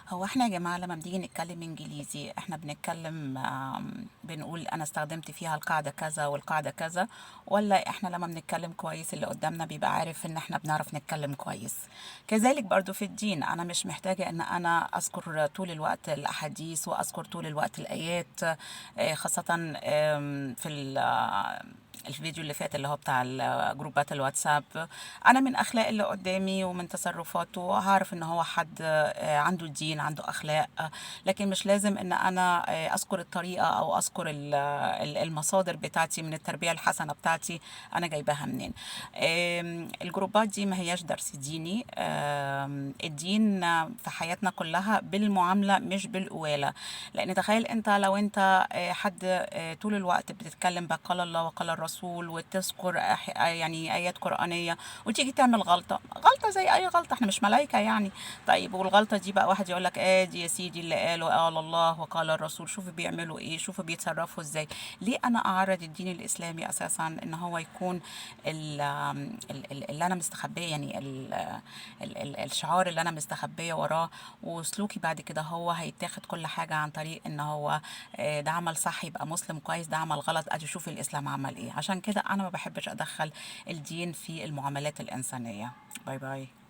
هو احنا يا جماعة لما بنيجي نتكلم انجليزي احنا بنتكلم، بنقول انا استخدمت فيها القاعدة كذا والقاعدة كذا، ولا احنا لما بنتكلم كويس اللي قدامنا بيبقى عارف ان احنا بنعرف نتكلم كويس؟ كذلك برضو في الدين، انا مش محتاجة ان انا اذكر طول الوقت الاحاديث واذكر طول الوقت الايات، خاصة في الفيديو اللي فات اللي هو بتاع جروبات الواتساب. انا من اخلاق اللي قدامي ومن تصرفاته هعرف ان هو حد عنده دين، عنده اخلاق، لكن مش لازم ان انا اذكر الطريقة او اذكر المصادر بتاعتي من التربية الحسنة بتاعتي انا جايباها منين. الجروبات دي ما هياش درس ديني. الدين في حياتنا كلها بالمعاملة مش بالقوالة. لان تخيل انت لو انت حد طول الوقت بتتكلم بقال الله وقال الرسول وتذكر آيات قرآنية، وتيجي تعمل غلطة، غلطة زي أي غلطة، احنا مش ملايكة يعني. طيب والغلطة دي بقى واحد يقول لك ادي يا سيدي اللي قاله قال الله وقال الرسول، شوفوا بيعملوا ايه، شوفوا بيتصرفوا ازاي. ليه انا اعرض الدين الاسلامي اساسا ان هو يكون اللي انا مستخبيه، يعني الشعار اللي انا مستخبيه وراه، وسلوكي بعد كده هو هيتاخد كل حاجه عن طريق ان هو ده عمل صح يبقى مسلم كويس، ده عمل غلط ادي شوف الاسلام عمل ايه. عشان كده انا ما بحبش ادخل الدين في المعاملات الانسانيه. bye bye.